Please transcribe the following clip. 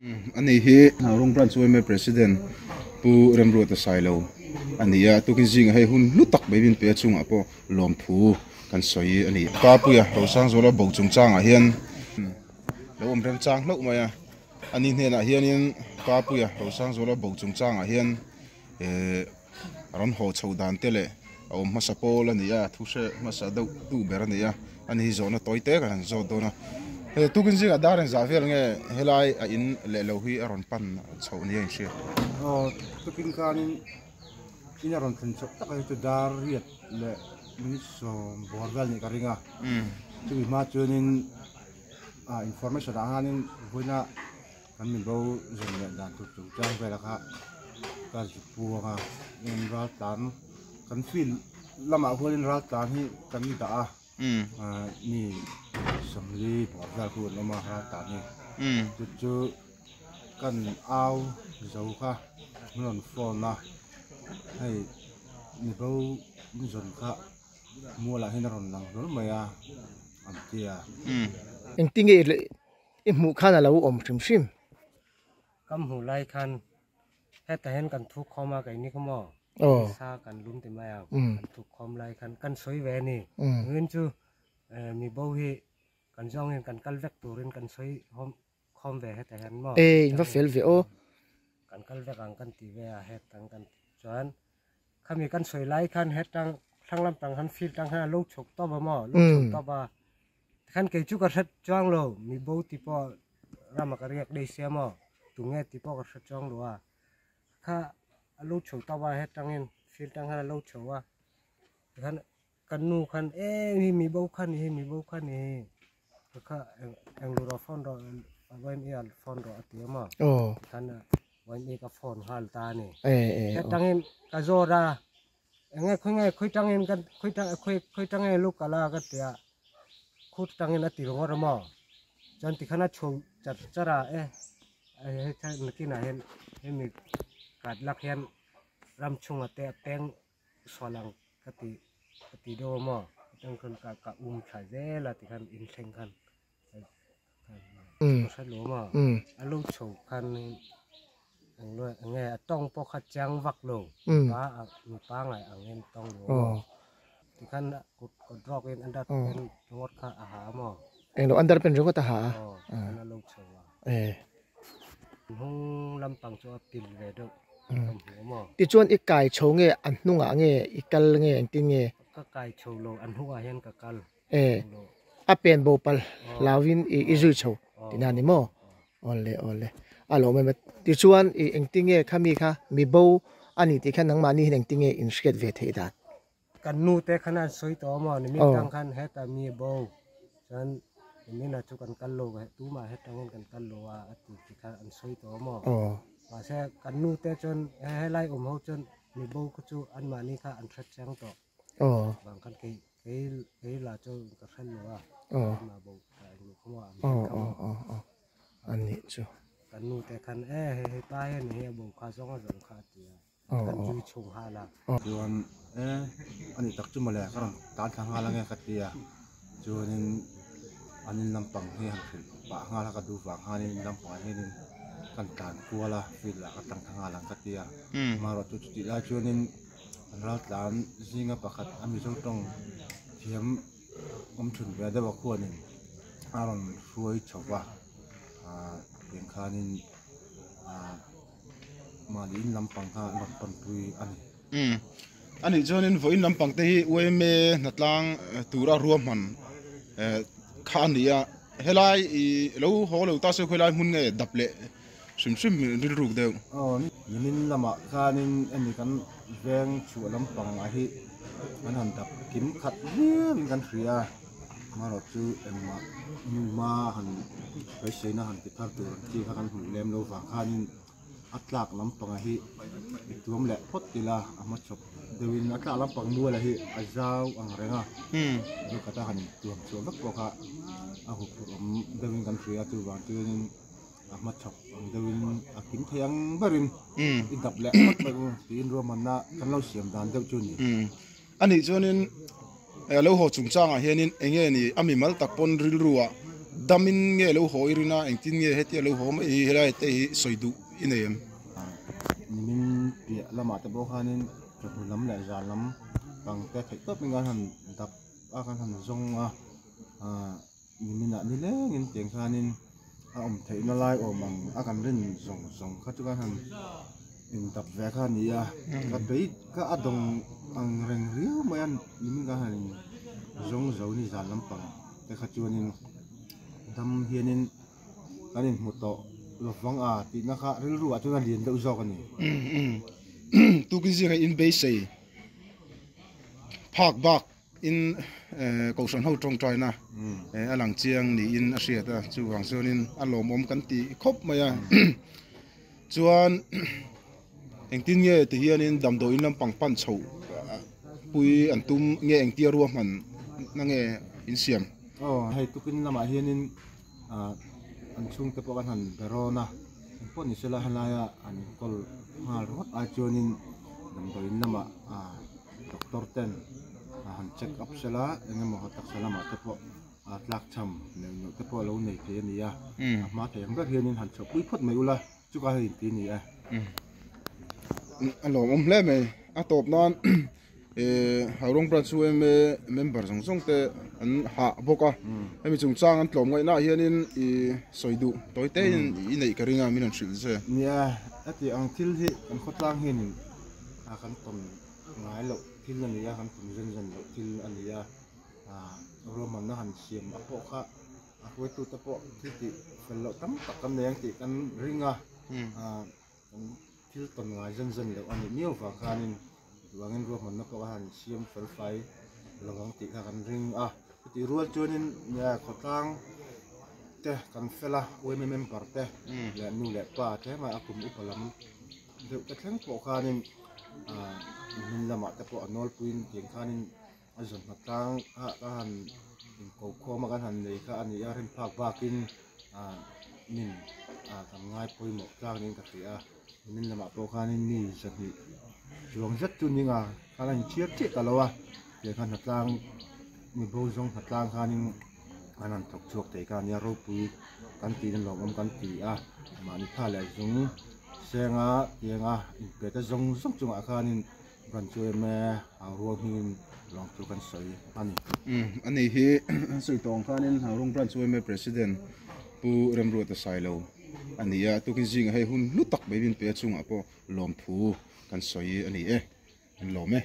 Ani hi Hnaurawng Branch yma President Pu Remruata Sailo a ni a, tukin zingah hei hun hlu tak mai min pe a chungah pawh lawmthu kan sawi a ni. Papuia Rosangzuala bo chungchangah hian lo awm remchang hlauh mai a, ani hnenah hianin Papuia Rosangzuala bo chungchangah hian eh rawn haw chhoh dan te leh a awm hmasa pawl a ni a, thu hre hmasa deuh duh ber a ni a, ani hi zawhna tawi te kan han zawt dawn a, hei tukin zingah dar engzah vel nge helai a in leh lo hi a rawn pan chhoh nia inhriat. Aw tukin khanin in a rawn thlen chhoh tak a hi chu dar riat leh minute 90 vel nih ka ring a, chumi hma chuanin ah information ah khanin vawiina Kan mibo zun leh dan tur chungchang velah kha ka zuk puang a, in ral tlan kan field lamah huanin ral tlan hi kan dah a, mi 40 bawr vel khu an awm a ral tlan hi, chu chu kan au zo kha min rawn phone a, hei mibo zawn kha mualah hian a rawn lang hlawl mai a an ti a. Engtinge I hmuh khan a lo awm hrim hrim. Kam hmuh lai khan hetah hian kan thu khawm a keini kha maw sa kan lum ti mai ang kan thu khawm lai khan kan sawi ve a ni. Engin chu mi bo hi kan zawng in kan kal vek turin kan sawi khawm ve hetah hian maw. E in va fel ve aw. Kan kal vek ang kan ti ve a hetang kan chuan khami kan sawi lai khan hetang thlang lampang khan field tang khan a lo chhuk tawp a maw lo chhuk tawp a. Tikhan kei chu ka hre chuang lo, mi bo ti pawh rama ka riak daih sia maw, tunge ti pawh ka hre chuang lo a, kha a lo chho tawp a hetangin field tang khan a lo chho a, tikhan ka nu khan e hi mi bo kha ni hi mi bo kha ni hi kha eng lu rawh phone rawh YMA ah phone rawh a ti a maw, tikhan YMA ka phone nghal ta a ni, hetangin ka zawt a. Enge khawi nge khawi tangin ka khawi tang khawi khawi tang nge lu kala ka tia khut tangin a ti ringawt a maw chuan tikhan a chho char char a e hei kha nakinah hian hemi kat lak hian ram chhungah te a peng sual ang ka ti ka ti deuh a maw atang khan ka ka um thla zel a tikhan inthleng khan ka hre lo maw a lo chho khan. Enge a tawng pawh kha chiang vak lo pa mi pangai ang hian tawng lo maw tikhan kut kawt rawk in under pen ringawt kha a ha maw englo under pen ringawt a ha a aw khan a lo chho a hnung lampang chu a pil ve deuh ka hmu maw tichuan i kai chho nge a hnungah nge i kal nge engtin nge ka kai chho lo a hnungah hian ka kal e a pen bo pal hlauin i zui chho tihna a ni maw Awle awle a lawm em a tichuan i engtinge khami kha mi bo a ni tih khan nangmahni hian engtinge in hriat ve theih dan. Kan nu te khan an sawi tawh maw ni min tang khan hetah mi bo chuan nimina chu kan kal lo tumah hetangin kan kal lo a a ti tih kha an sawi tawh maw mahse kan nu te chuan helai awm ho chuan mi bo kha chu anmahni kha an hre chiang tawh. Vang khan kei kei kei la chu ka hre lo a ma bo ta eng lu khaw a an nih chu kan nu te khan e hei hei pa hian hei a bo kha zawng a zawng kha a ti a kan zui chhung nghal a chuan e ani tak chu mawle ka rawn tan thla nghal ange ka ti a chuanin an in lampang hi han hrilh pah nghal a ka duh vang khanin in lampangah hianin kan tlan kual a field ah ka tlang thla nghal ang ka ti a amaherawhchu chutih lai chuanin Raltlan zinga pakhat a Mizo tawng thiam awm chhun ve deuh a khuanin a rawn hruai chho va ah tiang khanin ah mahni in lampang kha an rawn panpui a ni. Umm anih chuanin vawiin lampang te hi yma hnatlang tura ruahman eh kha a ni a helai ih lo haw lo ta se khawilai hmun nge dap leh Hrim hrim rilruk deuh. Aw nimin lamah khanin hemi kan veng chhuah lampang ah hi kan han dap kim khat viau in kan hria a, amaherawh chu engmah hmunhma han beiseina han ti thar tur ang chi kha kan hmuh lem lo vang khanin a tlak lampang ah hi i tuam leh phawt ila a hmachhawp deuhin a tlak lampang mual ah hi a zau ang reng a, lukhat a han tuam chhuah vek pawh kha a huphurh awm deuhin kan hria a chuvang chuanin. A hma chhawk ang deuhin a kim thei ang berin i dap leh phawt mai u tiin ruahmanna kan lo siam dan deuh chu a ni. Anih chuanin lo haw chungchangah hianin eng nge ni a mimal tak pawn rilruah Damin nge lo haw i rin a, engtin nge hetia lo haw mai hi helai te hi sawi duh i nei em? Nimin piah lamah te pawh khanin chawhnu lam leh zan lam pang te theih tawp in kan han dap a, kan han zawng a, niminah nilengin tiang khanin a awm theihna lai awm ang a kan rin zawng zawng kha chu kan han indap ve kha a ni a, ka bei ka a dawng ang reng riau mai a, nimin kan han zawng zo ni zan lampang te kha chuanin dam hianin kan inhmu tawh lovang a tihna kha rilru ah chuan a lian deuh zawk a ni. Tukin zingah inbeisei phak bak In Kohhran ho tawngtaina a lang chiang niin a hriat a, chuvang chuanin a lawmawm kan ti khawp mai a. Chuan engtin nge ti hianin damdawiin lampang pan chhoh pui an tum nge engtia ruahman na nge in siam? Aw, hei tukin lamah hianin an chhungte pawh kan han be rawn a, engpawh ni sela helaia an enkawl nghal ringawt ai chuanin damdawiin lamah Doctor ten a han check up sela eng emaw taksa lamah te pawh a tlak cham neuh neuh te pawh a lo nei thei a ni a, a hma thei ang ber hianin han chhoh pui phawt mai ula chuka hei inti a ni e. A lawmawm hle mai, a tawp nan Haurong Branch yma member zawng zawng te an hah bawk a, hemi chungchang an tlawm ngaihna ah hianin i sawi duh tawi te in i neih ka ring a min rawn hrilh che. Nia, heti ang thil hi kan khawtlang hianin kan tawn ngai loh thil a ni a, kan tum zen zen loh thil a ni a, ruahmanna han siam a pawh kha a hruaitute pawh thil tih fel loh tam tak kan nei ang tih kan ring a, kan thil tawn ngai zen zen loh a nih miau vang khanin duhangin ruahmanna pawh kha han siam fel fai lo ang tih kha kan ring a, chutih rual chuanin khawtlang te kan fel a, yma member te leh nu leh pa tlema a kum upa lam deuh te thleng pawh khanin ah hmun lamah te pawh a nawlpuiin tiang khanin a zawn hna tlang ah ka han inko khawm a kan han nei kha a ni a rin phak bakin ah min ah kan ngai pawimawh tlang niin ka hria a hmun lamah pawh khanin mi zahnih chuang zet chu ning a khan a inchhiar chiah ta lo a tiang khan hnatlang mibo zawng hnatlang khanin an han thawk chhuak thei kha a nia ropui kan tiin lawmawm kan ti a mahni tha leh zung Senga tianga inpete zawng zawng chungah khanin branch chu em e Hauruang hmingin lawng chu kan sawi a ni. A ni hi an sawi tawh ang khanin Hauruang branch chu em e President Pu Remruata Sailo a ni a, tukin zingah hei hun hlu tak mai min pe a chungah pawh lawmthu kan sawi a ni e, an lawm e.